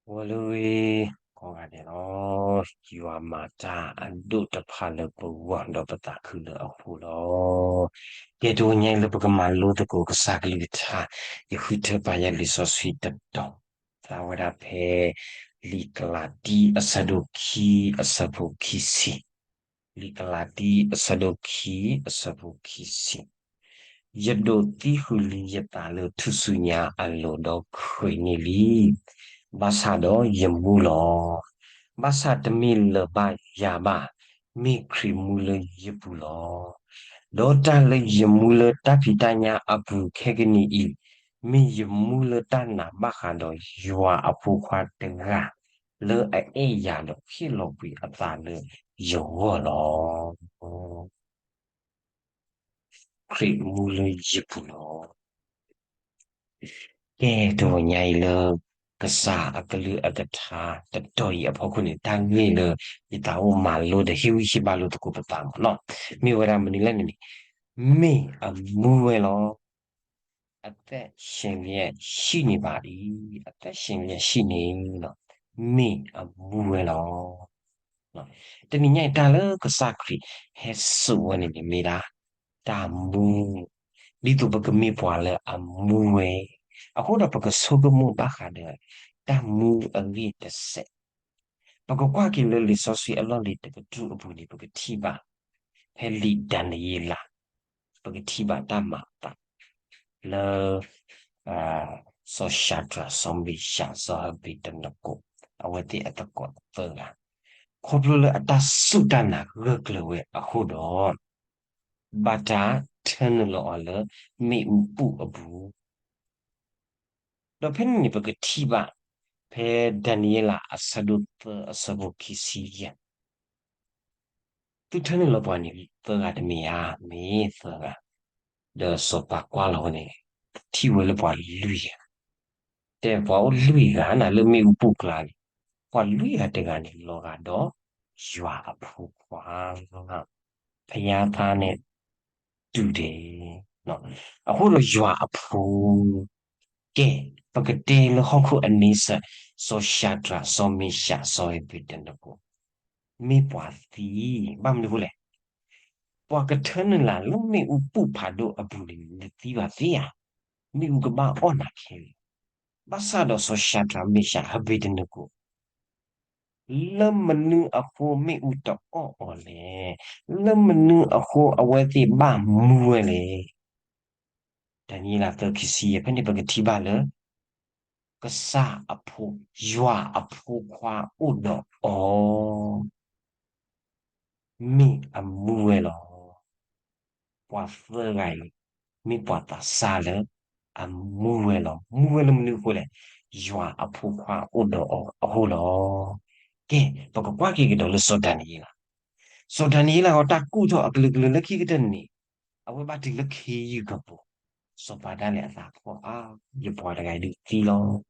ဂီၤလၢအဂ့ၤ ကိးဂၤဒဲးလီၤ. ယွၤမၤတၢ်အဒိၣ်တဖၣ်လၢပဂီၢ်ဒီးပသးခုလၢအဃိလီၤ. ကဲတဝီညါအံၤလၢပကမၤလိသကိးကစၢ်ကလုၢ်ကထါ, ယဃုထၢပာ်ယၤလံာ်စီဆှံတတီၤ, သးဝဲဒၣ်ဖဲ လံာ်ကလၤတံ အဆၢဒိၣ်ခံ အဆၢဖိခံဆံ လံာ်ကလၤတံ အဆၢဒိၣ်ခံ အဆၢဖိခံဆံ, ယဒိးသံဃုာ်လံယသးလၢထူၣ်စုညါအလိၤဒီးခရံာ်န့ၣ်လံ. ဘၣ်ဆၣ်ဒီးယမူလီၤ. ဘၣ်ဆၣ်တမ့ၢ်လၢၤဘၣ်ယၤဘၣ်, မ့ၢ်ခရံာ်မူလၢယပူၤလီၤ. ဒီးတၢ်လၢယမူလၢတၢ်ဖံးတၢ်ညၣ်အပူၤခဲကနံၣ်အံၤ, မ့ၢ်ယမူလၢတၢ်နာ်ဘၣ်ဃးဒီးယွၤအဖိခွါတဂၤ လၢအအဲၣ်ယၤဒီးဟ့ၣ်လီၤကွံာ်အသးလၢယဂီၢ်လီၤ. ခရံာ်မူလၢယပူၤလီၤ. ကဲတဝီညါအံၤလၢ ကစၢ်အကလုၢ်အကထါတတီၤအံၤအဖီခိၣ်န့ၣ် တၢ်ဂ့ၢ်လၢ ယသးအိၣ်မၤလိဒီးဟ့ၣ်ဂံၢ်ဟ့ၣ်ဘါလိာ်သကိးပသးမ့ၢ်နီၤ, မ့ၢ်ဝဲဒၣ်မနုၤလဲၣ်န့ၣ်န့ၣ်, မ့ၢ်အမူဝဲလီၤ. အသက်ရှင်လျက်ရှိနေပါသည်, အသက်ရှင်လျက်ရှိနေလီၤ. မ့ၢ်အမူဝဲလီၤ. တနံၤညါအံၤ တၢ်လၢကစၢ်ခရံာ်ဟဲစိာ်ဝဲန့ၣ်န့ၣ် မ့ၢ်ဒၣ်တၢ်မူ, ဒ်သိးပကမ့ၢ်ပှၤလၢအမူဝဲ, အဃိဒီးပကဆိကမိၣ်ဘၣ်ဃးဒီး တၢ်မူအဂ့ၢ်တစဲး ပကကွၢ်က့ၤလၢလံာ်စီဆှံအလီၢ်လံၤတကတြူၢ်အပူၤန့ၣ် ပကထံၣ်ဘၣ် ဖဲလံာ်ဒၤနံးယ့လး, ပကထံၣ်ဘၣ်တၢ်မၤအသး လၢ စီၤၡၤဒြး, စီၤမ့ၡး, စီၤဟဘ့းနကိး, အဝဲသ့ၣ်အသကိးသၢဂၤ, ခီဖျိလၢအတၢ်စူၢ်တၢ်နာ်ဂၢၢ်ကျၢၤဝဲအဃိဒီး ဘၣ်တၢ်ထၢနုာ်လီၤအီၤလၢမ့ၣ်အူပူၤအပူၤ, ဒီးဖဲန့ၣ်န့ၣ် ပကထံၣ်ဘၣ် ဖဲဒၤနံးယ့လးအဆၢဒိၣ်သၢအဆၢဖိခံဆံယဲၢ်, သုထၢနုာ်လီၤပှၤန့ၣ် သၢဂၤတမ့ၢ်ဧါ, မ့ၢ်သၢဂၤ, ဒီးစီၤပၤကွၢ်လီၤဝဲန့ၣ် ထံၣ်ဝဲလၢပှၤလွံၢ်ဂၤ, တဲပှၤအိၣ်လွံၢ်ဂၤနၤလၢမ့ၣ်အူပူၤကျါန့ၣ်, ပှၤလွံၢ်ဂၤတဂၤန့ၣ် လီၤဂာ်ဒီးယွၤအဖိခွါ ဖယါဖါန့ၣ်တူၢ်ဒဲး, အဃိဒီးယွၤအဖိ, ကဲ, ပကတဲလၢဟီၣ်ခိၣ်အန့ဆၢၣ်, စီၤၡၤဒြး, စီၤမ့ၡး, စီၤအဘ့းနကိး, မ့ၢ်ပှၤသံ, ဘၣ်မနုၤအဃိလဲၣ်, ပှၤကထၢနုာ်လၢ်လၢမ့ၣ်အူပူၤဖးဒိၣ်အပူၤန့ၣ် နသံဘၣ်သ့ဧါ, မ့ၣ်အူကဘၣ်အီၣ်နၤခဲလၢာ်, ဘၣ်ဆၣ်ဒီးစီၤၡၤဒြး, မ့ၡး, အဘ့းနကိး လၢမနုၤအဃိမ့ၣ်အူတအီၣ်အီၤလဲၣ်, လၢမနုၤအဃိအဝဲသ့ၣ်ဘၣ်မူဝဲလဲၣ်, ဒၤနံးယ့လးသၢခံဆံယဲၢ်, ဖဲန့ၣ်ပကထံၣ်ဘၣ်လၢ ကစၢ်အဖိ, ယွၤအဖိခွါအိၣ်ဒီးအီၤ မ့ၢ်အမူဝဲလီၤ. ပှၤသၢဂၤအံၤ မ့ၢ်ပှၤသးစၢ်လၢအမူဝဲလီၤ. မူဝဲလၢမနုၤအဃိလဲၣ်, ယွၤအဖိခွါအိၣ်ဒီးအီၤအဃိလီၤ. ကဲ, ပကကွၢ်က့ၤကဒီးလၢစီၤဒၤနံးယ့လး, စီၤဒၤနံးယ့လးအတၢ်ကူၣ်ထီၣ်အကလုာ်ကလုာ်လၢခံကတၢၢ်န့ၣ်, အဝဲဘၣ်တုၤလၢခ့ယုၢ်ကပူၤ, စီၤပၤဒၣ်လဲာ်အသးဖှီၣ်အါ, ယပှၤတဂၤအံၤဒုးသံလီၤ.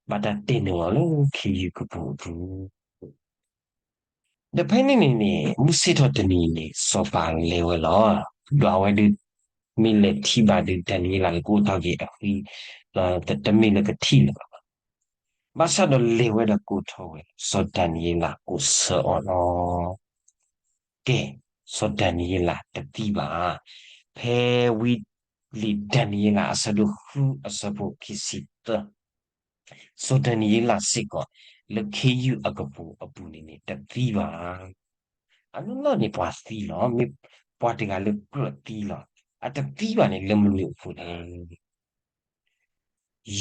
ဘၣ်တၢ်တဲာ်န့ၢ်အီၤလၢခ့ယုၢ်ကပူၤအပူၤ ဒီးဖဲန့ၣ်န့ၣ်န့ၣ် မုၢ်ဆ့ၣ်ထီၣ်တနံၤန့ၣ် စီၤပၤလဲၤဝဲလီၤ. ဒီးအဝဲဒုး မ့ၢ်လဲၤထံၣ်ဘၣ်ဒုး ဒၤနံးယ့လးကကိးထီၣ်က့ၤအဃံ, တမ့ၢ်လၢကထံၣ်လၢၤဘၣ်. ဘၣ်ဆၣ်ဒီးလဲၤဝဲဒီးကိးထီၣ်ဝဲ, စီၤဒၤနံးယ့လးကိးဆၢအီၤလီၤ. ကဲ, စီၤဒၤနံးယ့လးတသံဘၣ်. ဖဲဝံလံာ်ဒၤနံးယ့လးအဆၢဒိၣ်ဃုအဆၢဖိခံဆံသၢ, စီၤဒၤနံးယ့လးစ့ၢ်ကီး လၢခ့ယုၢ်အကပူၤအပူၤန့ၣ်န့ၣ် တသံဘၣ်. အနီၢ်နီၢ်န့ၣ်ပှၤသံလီၤ, မ့ၢ်ပှၤတဂၤလၢကြၢးသံလီၤ. အတသံဘၣ်န့ၣ်လၢမနုၤအဃိလဲၣ်.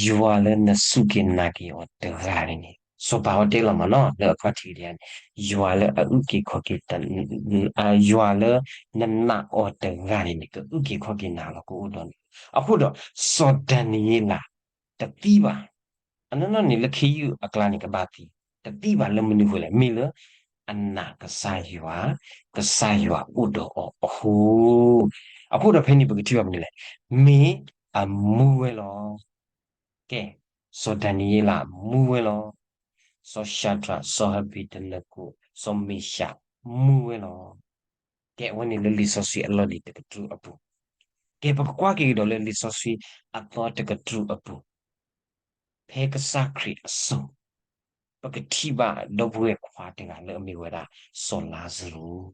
ယွၤလၢနစူၢ်က့ၤနာ်က့ၤအီၤတဂၤန့ၣ်န့ၣ်, စီၤပၤအီၤတဲလီၤမးနီၤ လၢအခီၣ်ထံးဒ်န့ၣ်, ယွၤလၢအအုၣ်က့ၤခီၣ်က့ၤ, ယွၤလၢနနာ်အီၤတဂၤန့ၣ်န့ၣ် ကအုၣ်က့ၤခီၣ်က့ၤနၤလီၤ ကအိၣ်ဒီးနၤ. အဃိဒီး စီၤဒၤနံးယ့လးတသံဘၣ်. အနီၢ်နီၢ်န့ၣ်လၢခ့ယုၢ်အကျါန့ၣ်ကဘၣ်သံ, တသံဘၣ်လၢမနုၤအဃိလဲၣ်, မ့ၢ်လၢအနာ်ကစၢ်ယွၤ, ကစၢ်ယွၤအိၣ်ဒီးအီၤအဃိ. အဃိဒီးဖဲန့ၣ်ပကထံၣ်ဘၣ်မနုၤလဲၣ်, မ့ၢ်အမူဝဲလီၤ. ကဲ, စီၤဒၤနံးယ့လးမူဝဲလီၤ. စီၤၡၤဒြး, စီၤဟဘ့းနကိး, စီၤမ့ၡး, မူဝဲလီၤ. ကဲ, အဝဲန့ၣ်လၢလံာ်စီဆှံအလီၢ်လံၤတကတြူၢ်အပူၤ. ကဲ, ပကကွၢ်က့ၤကဒီးလၢလံာ်စီဆှံအသီတကတြူၢ်အပူၤ. ဖဲကစၢ်ခရံာ်အစိၤ ပကထံၣ်ဘၣ်ဒီပုၢ်ဝဲၢ်ခွါတဂၤလၢအမ့ၢ်ဝဲဒၣ် စီၤလါစရူး,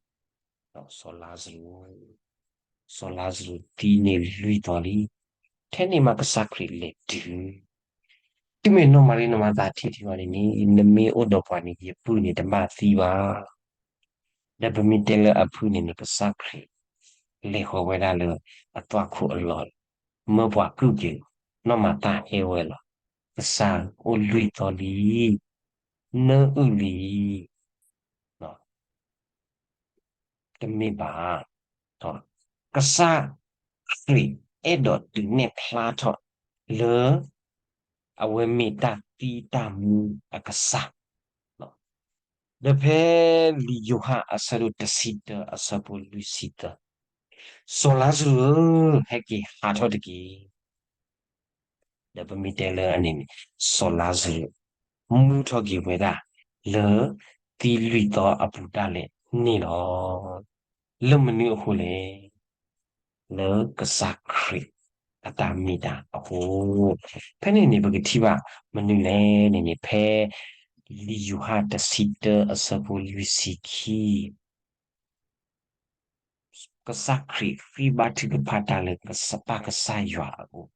စီၤလါစရူး, စီၤလါစရူးသံန့ၣ်လွံၢ်သီလံ. ထဲန့ၣ်မးကစၢ်ခရံာ်လဲၤတုၤ တုၤမ့ၢ်နီၢ်မၤရံနီၢ်မၤသးထံၣ်ထံၣ်ဝဲန့ၣ်န့ၣ် နမ့ၢ်အိၣ်ဒီးပှၤန့ၣ် ယပုၢ်န့ၣ်တဘၣ်သံဘၣ်. ဒီးပမ့ၢ်တဲလၢအဖုၣ်န့ၣ်န့ၣ် ကစၢ်ခရံာ် လဲၤဃီၤဝဲဒၣ်လၢအသွၣ်ခိၣ်အလီၢ်လီၤ. မၢပှၤကုၢ်က့ၤလီၤ. နီၢ်မၤသးဟဲဝဲလီၤ. ကစၢ်အိၣ်လွံၢ်သီလံ. နၢအုၣ်လံ. တမ့ၢ်ဘၣ်. ကစၢ်ခရံာ်အဲၣ်ဒိးဒုးနဲၣ်ဖျါထီၣ်လၢ အဝဲမ့ၢ်တၢ်သံတၢ်မူအကစၢ်. ဒီးဖဲလံာ်ယိၤဟၣ်အဆၢဒိၣ်တဆံတၢအဆၢဖိလွံၢ်ဆံသၢ, စီၤလါစရူးဧၢ, ဟဲက့ၤဟးထီၣ်တက့ၢ်. ဒီးပမ့ၢ်တဲလၢအန့ၣ်န့ၣ် စီၤလါစရူး မူထီၣ်က့ၤဝဲဒၣ်လၢ သံလွံၢ်သီအပူၤဒၣ်လဲာ်န့ၣ်လီၤ. လၢမနုၤအဃိလဲၣ်. လၢကစၢ်ခရံာ်အတၢ်မ့ၢ်တၢ်အဃိ. ဖဲန့ၣ်န့ၣ် ပကထံၣ်ဘၣ်မနုၤလဲၣ်န့ၣ်န့ၣ် ဖဲလံာ်ယိၤဟၣ်တဆံတၢအဆၢဖိလွံၢ်ဆံခံ ကစၢ်ခရံာ်ဃ့ဘါထုကဖၣ်တၢ်လၢကစၢ်ပၢ်ကစၢ်ယွၤအအိၣ်,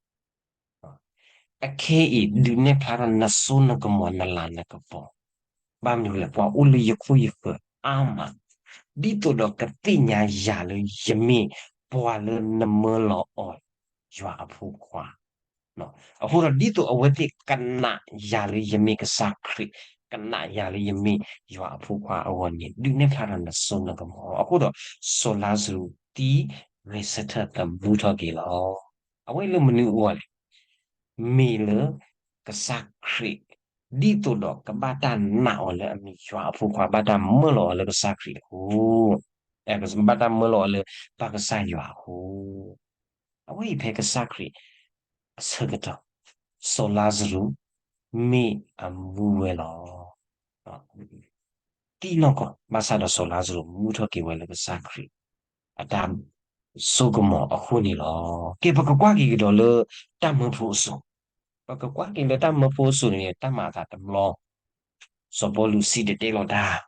အခဲအံၤ ဒုးနဲၣ်ဖျါထီၣ်နစိနကမီၤနလၤနကပီၤ, ဘၣ်မနုၤလဲၣ် ပှၤအိၣ်လၢယခိၣ်ယဃၢၤအါမး, ဒ်သိးဒီးကသ့ၣ်ညါယၤလၢယမ့ၢ်ပှၤလၢနမၢလီၤအီၤယွၤအဖိခွါ အဃိဒီးဒ်သိးအဝဲသ့ၣ်ကနၣ်ယၤလၢယမ့ၢ်ကစၢ်ခရံာ်, ကနၣ်ယၤလၢယမ့ၢ်ယွၤအဖိခွါအဂီၢ်န့ၣ် ဒုးနဲၣ်ဖျါထီၣ်နစိနကမီၤ. အဃိဒီး စီၤလါစရူးသံဂဲၤဆၢထၢၣ်သမူထီၣ်က့ၤလီၤ. အဝဲလၢမနုၤအဂီၢ်လဲၣ်. မ့ၢ်လၢကစၢ်ခရံာ် ဒ်သိးဒီးကဘၣ်တၢ်နာ်အီၤလၢအမ့ၢ်ယွၤအဖိခွါ ဘၣ်တၢ်မၢလီၤအီၤလၢကစၢ်ခရံာ်အဃိ, ဘၣ်တၢ်မၢလီၤအီၤလၢပၢ်ကစၢ်ယွၤအဃိ. အဝဲအံၤဖဲကစၢ်ခရံာ်အဆၢကတီၢ် စီၤလါစရူး မ့ၢ်အမူဝဲလီၤ. သံနီၢ်ကီၢ် ဘၣ်ဆၣ်ဒီးစီၤလါစရူးမူထီၣ်က့ၤဝဲလၢကစၢ်ခရံာ် အတၢ်စိကမီၤအဃိန့ၣ်လီၤ. ကဲ ပကကွၢ်က့ၤကဒီးလၢတၢ်မၢဖိအစိၤ, ပကကွၢ်က့ၤလၢတၢ်မၢဖိအစိၤန့ၣ် တၢ်မၤအသးတဘျီ စီၤပီလူးစံၣ်တဲၤတဲလီၤတၢ်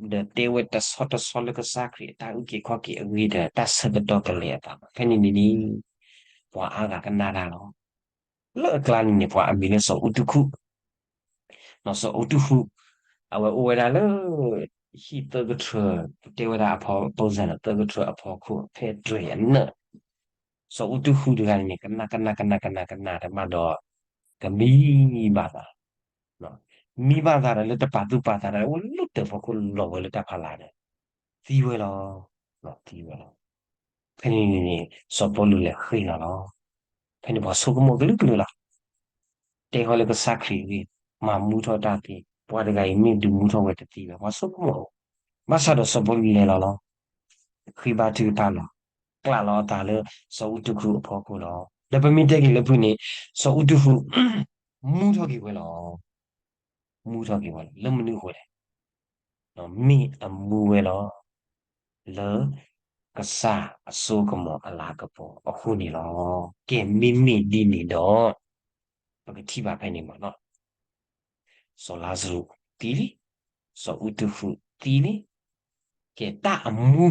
ဒီးတဲဝဲတဆီတဆီလၢကစၢ်ခရံာ်အတၢ်အုၣ်က့ၤခီၣ်က့ၤအဂ့ၢ်ဒီး တၢ်ဆၢကတီၢ်ကလဲၤအသး ဖဲန့ၣ်န့ၣ်န့ၣ် ပှၤအါဂၤကနၣ်တၢ်လီၤ. လၢအကျါန့ၣ်န့ၣ် ပှၤအမံၤလၢစီၤအူတူၣ်ခူၣ်, စီၤအူတူၣ်ခူၣ် အဝဲအိၣ်ဝဲဒၣ်လၢ ဟံၣ်သၢကထၢ, တဲဝဲဒၣ်အဖီ ပူၤစၢၤန့ၣ် သၢကထၢအဖီခိၣ် ဖဲတြဲၤအနၢၣ်, စီၤအူတူၣ်ခူၣ်တဂၤန့ၣ်န့ၣ် ကနၣ်ကနၣ်ကနၣ်ကနၣ်ကနၣ်တဘၣ်ဒီး ကမံဘၣ်သး မံဘၣ်သးဒီးလၢတပာ်သူၣ်ပာ်သးဒီး အိၣ်လၢတၢ်ဖီခိၣ်လီၤဝဲလၢတၢ်ဖးလၢ်ဒီး သံဝဲလီၤ. သံဝဲလီၤ. ဖဲန့ၣ်န့ၣ် စီၤပီလူးလဲၤဃ့ၢ်လီၤလီၤ. ဖဲန့ၣ်ပှၤဆိကမိၣ်ကလုာ်ကလုာ်လီၤ. တဲဃီလၢကစၢ်ခရံာ်အဂ့ၢ် မၤမူထီၣ်တၢ်သ့, ပှၤတဂၤအံၤမ့ၢ်ဒုးမူထီၣ်ဝဲတသ့ဘၣ် ပှၤဆိကမိၣ်လီၤ. ဘၣ်ဆၣ်ဒီးစီၤပီလူးလဲၤလီၤလီၤ. ဃ့ဘါထုကဖၣ်လီၤ. ကျးလီၤအသးလၢစီၤအူတူၣ်ခူၣ်အဖီခိၣ်လီၤ. ဒီးပမ့ၢ်တဲက့ၤလၢဖုန့ၣ် စီၤအူတူၣ်ခူၣ် မူထီၣ်က့ၤဝဲလီၤ. မူထီၣ်က့ၤဝဲလီၤ. လၢမနုၤအဃိလဲၣ်. မ့ၢ်အမူဝဲလီၤ. လၢကစၢ်အစိကမီၤအလၤကပီၤအဃိန့ၣ်လီၤ. ကဲ မ့မ့ၢ်ဒ်န့ၣ်ဒီး ပကထံၣ်ဘၣ်ဖဲန့ၣ်မးနီၤ စီၤလါစရူးသံလံ, စီၤအူတူၣ်ဃူၣ်သံလံ. ကဲ တၢ်အမူ,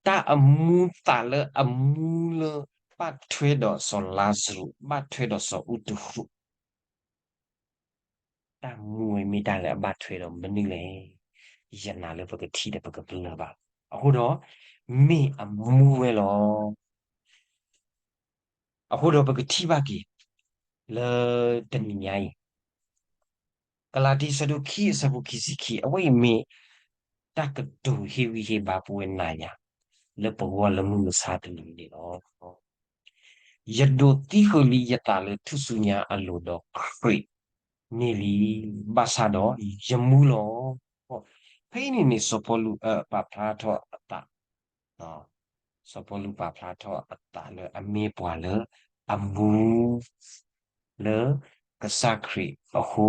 တၢ်အမူသးလၢအမူလၢ ဘၣ်ထွဲဒီးစီၤလါစရူး ဘၣ်ထွဲဒီးစီၤအူတူၣ်ဃူၣ် တၢ်မူဝဲမ့ၢ်တၢ်လၢအဘၣ်ထွဲဒီးမနုၤလဲၣ်. ယနာ်လၢပကထံၣ်ဒီးပကပလၢၢ်ဘၣ်. အဃိဒီး မ့ၢ်အမူဝဲလီၤ. အဃိဒီးပကထံၣ်ဘၣ်က့ၤ လၢတနံၤညါအံၤ ကလၤတံဆၢဒိၣ်ခံအဆၢဖိခံဆံခံ အဝဲအံၤမ့ၢ် တၢ်ကတိၤဟ့ၣ်ဂံၢ်ဟ့ၣ်ဘါပဝဲနၤယၤ လၢပဂီၢ်လၢမုၢ်မဆါတနံၤန့ၣ်လီၤ. ယဒိးသံဃုာ်လံယသးလၢထူၣ်စုညါအလိၤဒီးခရံာ်န့ၣ်လံ, ဘၣ်ဆၣ်ဒီးယမူလီၤ. ဖဲအံၤန့ၣ်န့ၣ် စီၤပီလူးပာ်ဖျါထီၣ်အသး စီၤပီလူးပာ်ဖျါထီၣ်အသးလၢအမ့ၢ်ပှၤလၢအမူ လၢကစၢ်ခရံာ်အဃိ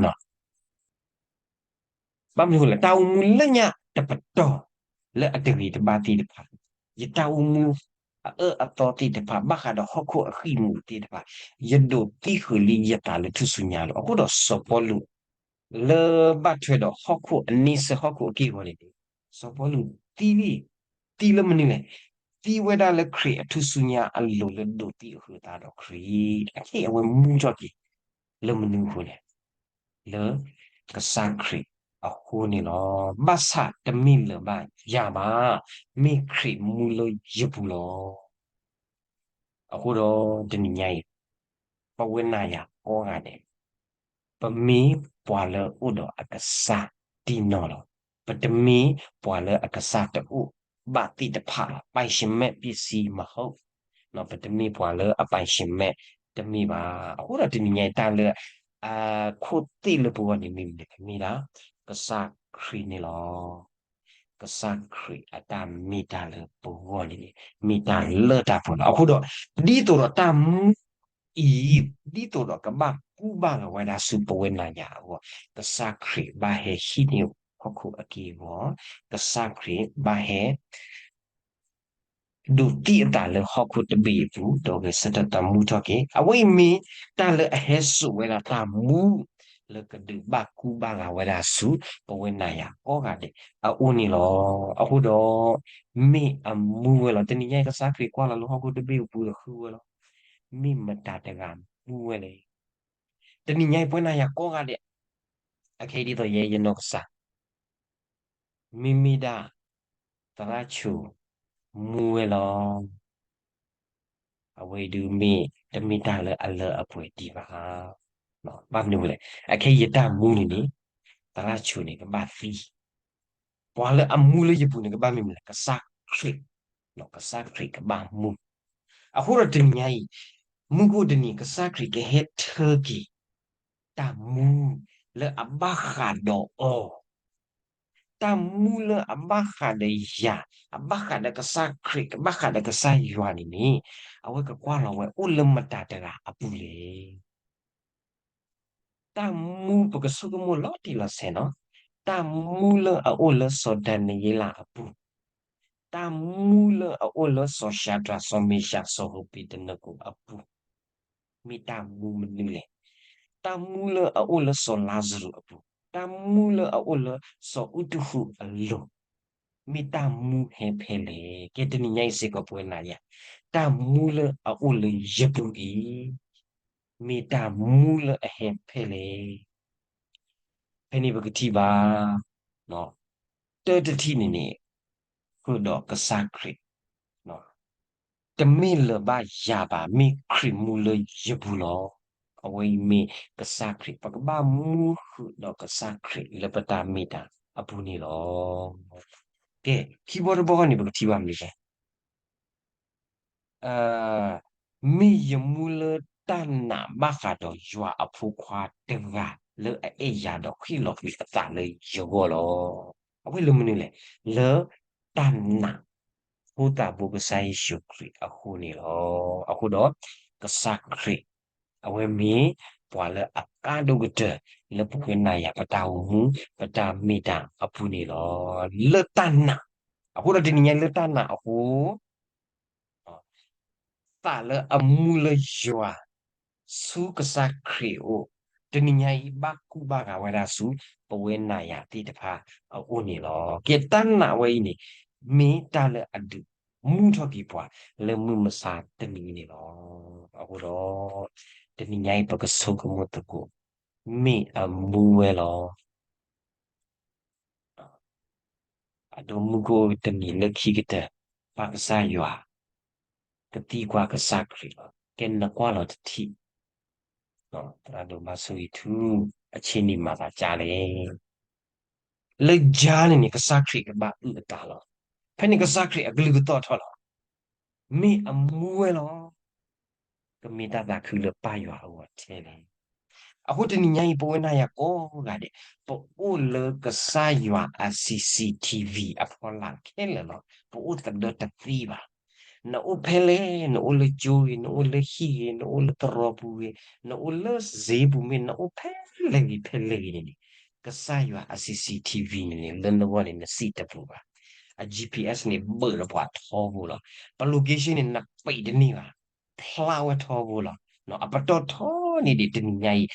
လီၤ. ဘၣ်မနုၤအဃိလဲၣ်, တၢ်အိၣ်မူလၢညါတပတီၢ်လၢအတဂ့ၤတဘၣ်သ့ၣ်တဖၣ်, ယတၢ်အိၣ်မူ အအၢအသီသ့ၣ်တဖၣ် ဘၣ်ဃးဒီးဟီၣ်ခိၣ်အဃံၣ်မူးသ့ၣ်တဖၣ်, ယဒိးသံဃုာ်လံယသးလၢထူၣ်စုညါလီၤ. အဃိဒီးစီၤပီလူး လၢဘၣ်ထွဲဒီးဟီၣ်ခိၣ်အန့ဆၢၣ်ဟီၣ်ခိၣ်အက့ၢ်အဂီၤန့ၣ်န့ၣ်, စီၤပီလူးသံလံ, သံလၢမနုၤလဲၣ်, သံဝဲဒၣ်လၢခရံာ်အထူၣ်စုညါအလိၤလၢဒိးသံအဃုာ်အသးဒီးခရံာ်, အခဲအံၤအဝဲမူထီၣ်က့ၤ လၢမနုၤအဃိလဲၣ်, လၢကစၢ်ခရံာ်အဃိန့ၣ်လီၤ. ဘၣ်ဆၣ်တမ့ၢ်လၢၤဘၣ်ယၤဘၣ်, မ့ၢ်ခရံာ်မူလၢယပူၤလီၤ. အဃိဒီးတနံၤညါအံၤ, ပဝဲနၤယၤကိးဂၤဒဲး, ပမ့ၢ်ပှၤလၢအိၣ်ဒီးအကစၢ်တံၢ်နီၢ်လီၤ. ပတမ့ၢ်ပှၤလၢအကစၢ်တအိၣ်ဘၣ်သ့ၣ်တဖၣ်လီၤ. ပိုင်ရှင်မဲ့ပစ္စည်းမဟုတ်, ပတမ့ၢ်ပှၤလၢအပိုင်ရှင်မဲ့တမ့ၢ်ဘၣ်. အဃိဒီးတနံၤညါအံၤတၢ်လၢ အခိၣ်သ့ၣ်လၢပဂီၢ်န့ၣ်မ့ၢ်မနုၤလဲၣ်, မ့ၢ်ဒၣ်ကစၢ်ခရံာ်န့ၣ်လီၤ. ကစၢ်ခရံာ်အတၢ်မ့ၢ်တၢ်လၢပဂီၢ်န့ၣ်န့ၣ် မ့ၢ်တၢ်လၢတၢ်ပှဲၤလီၤ. အဃိဒီး ဒ်သိးဒီးတၢ်မူအံၤ ဒ်သိးဒီးကဘၣ်ကူၣ်ဘၣ်လီၤဝဲဒၣ်ဆူပဝဲနၤယၤအဂီၢ်, ကစၢ်ခရံာ်ဘၣ်ဟဲဟံးန့ၢ်ဟီၣ်ခိၣ်အက့ၢ်အဂီၤ, ကစၢ်ခရံာ်ဘၣ်ဟဲ ဒိးသံအသးလၢဟီၣ်ခိၣ်တဘ့ၣ်အပူၤ, ဒီးဂဲၤဆၢထၢၣ်တၢ်မူထီၣ်က့ၤ, အဝဲအံၤမ့ၢ်တၢ်လၢအဟဲစိာ်ဝဲဒၣ်တၢ်မူ လၢကဒုးဘၣ်ကူၣ်ဘၣ်လီၤဝဲဒၣ်ဆူ ပဝဲနၤယၤကိးဂၤဒဲးအအိၣ်န့ၣ်လီၤ. အဃိဒီး မ့ၢ်အမူဝဲလီၤ. တနံၤညါအံၤကစၢ်ခရံာ်ကွၢ်လီၤလၢဟီၣ်ခိၣ်တဘ့ၣ်အပူၤဒီးဃုဝဲလီၤ. မ့ၢ်မတၤတဂၤမူဝဲလဲၣ်. တနံၤညါအံၤပဝဲနၤယၤကိးဂၤဒဲး အခဲအံၤဒ်သိးယဲယနီၢ်ကစၢ် မ့မ့ၢ်ဒၣ် သရၣ်ဆိ မူဝဲလီၤ. အဝဲအံၤဒုးမ့ၢ်တမ့ၢ်တၢ်လၢအလၢအပှဲၤဒံးဘၣ်. ဘၣ်မနုၤလဲၣ်, အခဲအံၤယတၢ်မူန့ၣ်န့ၣ် သရၣ်ဆိန့ၣ်ကဘၣ်သံ, ပှၤလၢအမူလၢယပူၤန့ၣ် ကဘၣ်မ့ၢ်မနုၤလဲၣ်, ကစၢ်ခရံာ်, ကစၢ်ခရံာ်ကဘၣ်မူ. အဃိဒီးတနံၤညါအံၤ မူခိၣ်တနံၤ ကစၢ်ခရံာ်ကဟဲထၢက့ၤ တၢ်မူလၢအဘၣ်ဃးဒီးအီၤ, တၢ်မူလၢအဘၣ်ဃးဒီးယၤ, အဘၣ်ဃးဒီးကစၢ်ခရံာ်, ကဘၣ်ဃးဒီးကစၢ်ယွၤန့ၣ်န့ၣ်, အဝဲကကွၢ်လီၤဝဲအိၣ်လၢမတၤတဂၤအပူၤလဲၣ်. တၢ်မူပကဆိကမိၣ်လီၤတံၢ်လီၤဆဲးနီၤ, တၢ်မူလၢအအိၣ်လၢစီၤဒၤနံးယ့လးအပူၤ, တၢ်မူလၢအအိၣ်လၢစီၤၡၤဒြး စီၤမ့ၡး စီၤဧဘ့းနကိၤအပူၤ, မ့ၢ်တၢ်မူမနုၤလဲၣ်. တၢ်မူလၢအအိၣ်လၢစီၤလါစရူးအပူၤ, တၢ်မူလၢအအိၣ်လၢစီၤအူးတဟူးအလိၤ, မ့ၢ်တၢ်မူဟဲဖဲလဲၣ်. ကဲတနံၤညါအံၤစ့ၢ်ကီးပဝဲနၤယၤ, တၢ်မူလၢအအိၣ်လၢယပူၤအံၤ မ့ၢ်တၢ်မူလၢအဟဲဖဲလဲၣ်. ဖဲန့ၣ်ပကထံၣ်ဘၣ်, တၢတထံၣ်န့ၣ်န့ၣ်, ဃုာ်ဒီးကစၢ်ခရံာ်, တမ့ၢ်လၢၤဘၣ်ယၤဘၣ်, မ့ၢ်ခရံာ်မူလၢယပူၤလီၤ. အဝဲအံၤမ့ၢ်ကစၢ်ခရံာ်, ပကဘၣ်မူဃုာ်ဒီးကစၢ်ခရံာ်လၢပတၢ်မ့ၢ်တၢ်အပူၤန့ၣ်လီၤ. ကဲ, ခံဘီတဘီန့ၣ် ပကထံၣ်ဘၣ်မနုၤလဲၣ်. မ့ၢ်ယမူလၢတၢ်နာ်ဘၣ်ဃးဒီးယွၤအဖိခွါတဂၤလၢအအဲၣ်ယၤဒီးဃ့ၣ်လီၤကွံာ်အသးလၢယဂီၢ်လီၤ. အဝဲလၢမနုၤလဲၣ်, လၢတၢ်နာ် ဖိသၣ်ဘိကစၢ်ယ့ၣ်ၡူးခရံာ်အဃိန့ၣ်လီၤ. အဃိဒီး ကစၢ်ခရံာ် အဝဲမ့ၢ်ပှၤလၢအကါဒိၣ်ကတၢၢ်လၢပဝဲနၤယၤပတၢ်အိၣ်မူ ပတၢ်မ့ၢ်တၢ်အပူၤန့ၣ်လီၤ. လၢတၢ်နာ်, အဃိဒီးတနံၤညါလၢတၢ်နာ်အဃိ သးလၢအမူလၢယွၤ ဆူကစၢ်ခရံာ်အအိၣ်, တနံၤညါအံၤဘၣ်ကူၣ်ဘၣ်ဂာ်ဝဲဒၣ်ဆူ ပဝဲနၤယၤသ့ၣ်တဖၣ်အအိၣ်န့ၣ်လီၤ. ကဲတၢ်နာ်ဝဲအံၤန့ၣ် မ့ၢ်တၢ်လၢအဒုးမူထီၣ်က့ၤပှၤလၢမုၢ်မဆါတနံၤအံၤန့ၣ်လီၤ. အဃိဒီး တနံၤညါအံၤပကဆိကမိၣ်သကိး မ့ၢ်အမူဝဲလီၤ. အဒိမူခိၣ်တနံၤလၢခံကတၢၢ် ပၢ်ကစၢ်ယွၤ ကသံကွၢ်ကစၢ်ခရံာ်လီၤ. ကဲနကွၢ်လီၤတထံၣ်, သရၣ်ဒိၣ်ဘၣ်ဆိၣ်ဂ့ၤထူ အဆ့ၣ်နံၣ်မၤသးကၢ်လဲၣ်. လၢယၤန့ၣ်န့ၣ် ကစၢ်ခရံာ်ကဘၣ်အုၣ်အသးလီၤ. ဖဲန့ၣ်ကစၢ်ခရံာ်အကလုၢ်ကသီၣ်ထီၣ်လီၤ. မ့ၢ်အမူဝဲလီၤ. ကမ့ၢ်တၢ်သးခုလၢပၢ်ယွၤအဂီၢ်ထဲလဲၣ်. အဃိတနံၤညါအံၤ ပဝဲနၤယၤကိးဂၤဒဲး ပအိၣ်လၢကစၢ်ယွၤအ CCTV အဖီလာ်ခဲလၢာ်လီၤ. ပအိၣ်သဒၢတသ့ဘၣ်. နအိၣ်ဖဲလဲၣ်, နအိၣ်လၢကၠိဂ့ၤ, နအိၣ်လၢဟံၣ်ဂ့ၤ, နအိၣ်လၢသရိာ်ပူၤဂ့ၤ, နအိၣ်လၢစ့ပူၤမ့ၢ်, နအိၣ်ဖဲလဲၣ်ဂ့ၤဖဲလဲၣ်ဂ့ၤန့ၣ်န့ၣ်, ကစၢ်ယွၤအ CCTV န့ၣ်န့ၣ် လၢနဂီၢ်န့ၣ် နစံၣ်တပူၤဘၣ်. အ G P S န့ၣ် ဘၢၣ်ဒီးပှၤထီဘိလီၤ. ပ location န့ၣ် နပံးတန့ၢ်ဘၣ်, ဖျါဝဲထီဘိလီၤ. အပတီၢ်ထီန့ၣ်ဒံးတနံၤညါအံၤ,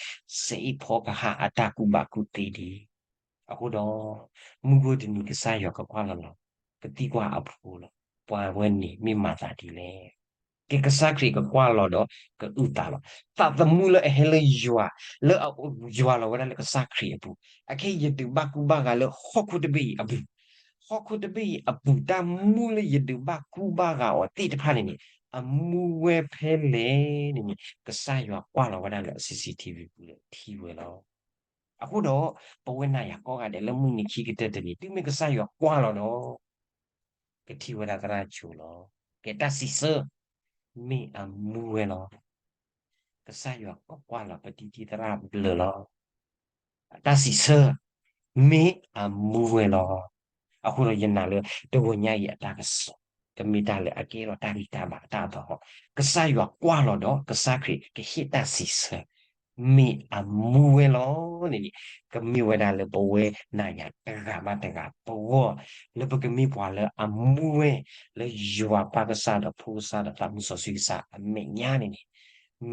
စဲအ့ၣ်ဖီကဟၣ်အတၢ်ကူၣ်ဘၣ်ကူၣ်သ့ဒံး. အဃိဒီး မုၢ်ဂီၤတနံၤကစၢ်ယွၤကကွၢ်လီၤလီၤ, ကသံကွၢ်အဖိလီၤ, ပှၤဝဲန့ၣ်မ့ၢ်မၤသးဒ်လဲၣ်. ကဲကစၢ်ခရံာ်ကကွၢ်လီၤဒီးကအုၣ်သးလီၤ. သးသမူလၢအဟဲလၢယွၤ, လၢအယွၤလီၤဝဲဒၣ်လၢကစၢ်ခရံာ်အပူၤ, အခဲအံၤယဒုးဘၣ်ကူဘၣ်ဂာ်လၢဟီၣ်ခိၣ်တဘ့ၣ်အံၤအပူၤ, ဟီၣ်ခိၣ်တဘ့ၣ်အံၤအပူၤ တၢ်မူလၢယဒုးဘၣ်ကူဘၣ်ဂာ်အီၤသ့ၣ်တဖၣ်န့ၣ်န့ၣ်, အမူဝဲဖဲလဲၣ်န့ၣ်န့ၣ် ကစၢ်ယွၤကွၢ်လီၤဝဲဒၣ်လၢ C C T V ပူၤလၢထံဝဲလီၤ. အဃိဒီး ပဝဲနၤယၤကိးဂၤဒဲးလၢမုၢ်နံၤခံကတၢၢ်တနံၤ တုၤမ့ၢ်ကစၢ်ယွၤကွၢ်လီၤဒီး ကထံၣ်ဝဲဒၣ်သရၣ်ကၠိလီၤ. ကဲတၢ်စံးဆၢ မ့ၢ်အမူဝဲလီၤ. ကစၢ်ယွၤကကွၢ်လီၤပတံၤတံၤသရၣ်ဘျၢလီၤ. တၢ်စံးဆၢ မ့ၢ်အမူဝဲလီၤ. အဃိဒီးယနာ်လၢ တဂီၤညါအံၤအတၢ်ကစီၣ် ကမ့ၢ်တၢ်လၢအကဲထီၣ်တၢ်ဂံၢ်တၢ်ဘါအတၢ်သဟီၣ်, ကစၢ်ယွၤကွၢ်လီၤဒီးကစၢ်ခရံာ်ကဟ့ၣ်တၢ်စံးဆၢ မ့ၢ်အမူဝဲလီၤန့ၣ်န့ၣ်, ကမ့ၢ်ဝဲဒၣ်လၢပဝဲနၤယၤတဂၤဘၣ်တဂၤပဂီၢ်, လၢပကမ့ၢ်ပှၤလၢအမူဝဲ လၢယွၤပၢ်ကစၢ်ဒီးဖိကစၢ်ဒီးသးမုၢ်စီဆှံကစၢ်အမဲာ်ညါန့ၣ်န့ၣ်,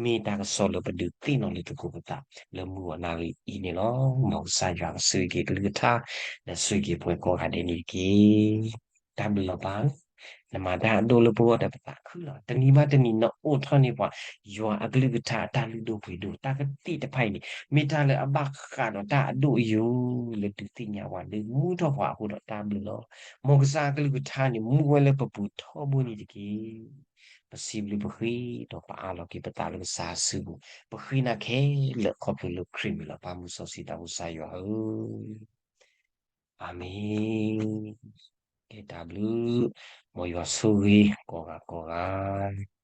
မ့ၢ်တၢ်ကစီၣ်လၢပဒုးသ့ၣ်နီၣ်လၢသကိးပသး လၢမုၢ်ဂီၤနၣ်ရံၣ်အံၤန့ၣ်လီၤ. မ်ကစၢ်ယွၤကဆိၣ်ဂ့ၤက့ၤကလုၢ်ကထါ ဒီးဆိၣ်ဂ့ၤက့ၤပှၤကိးဂၤဒဲးန့ၣ်တက့ၢ်. တၢ်ဘျုးလီၤပၢ်, နမၤတၢ်အဒိၣ်လၢပဂီၢ်ဒီးပသးခုလီၤ. တနံၤဘၣ်တနံၤနအိၣ်ထီၣ်န့ၢ်ပှၤ ယွၤအကလုၢ်ကထါအတၢ်လုၢ်ဒိၣ်ပှ့ၤဒိၣ် တၢ်ကသ့ၣ်တဖၣ်အံၤန့ၣ် မ့ၢ်တၢ်လၢအဘၣ်ဃးဒီးတၢ်အဒိၣ်အယိာ် လၢဒုးသ့ၣ်ညါပှၤဒုးမူထီၣ်ပှၤအဃိဒီးတၢ်ဘျုးလီၤ. မ်ကစၢ်အကလုၢ်ကထါန့ၣ် မူဝဲလၢပပူၤထီဘိန့ၣ်တက့ၢ်. ပစံးဘျုးပဃ့ဒီးပအၢၣ်လီၤက့ၤပသးလၢကစၢ်အစုပူၤ, ပဃ့နၤခဲလၢာ်ခီဖျိလၢခရံာ်မံၤလီၤ. ပၢ်မုၢ်စီဆှံသးဖိကစၢ်ယွၤဧၢ, အၤမ့ၣ်. ကဲတၢ်ဘျုး, မ်ယွၤဆိၣ်ဂ့ၤကိးဂၤကိးဂၤ.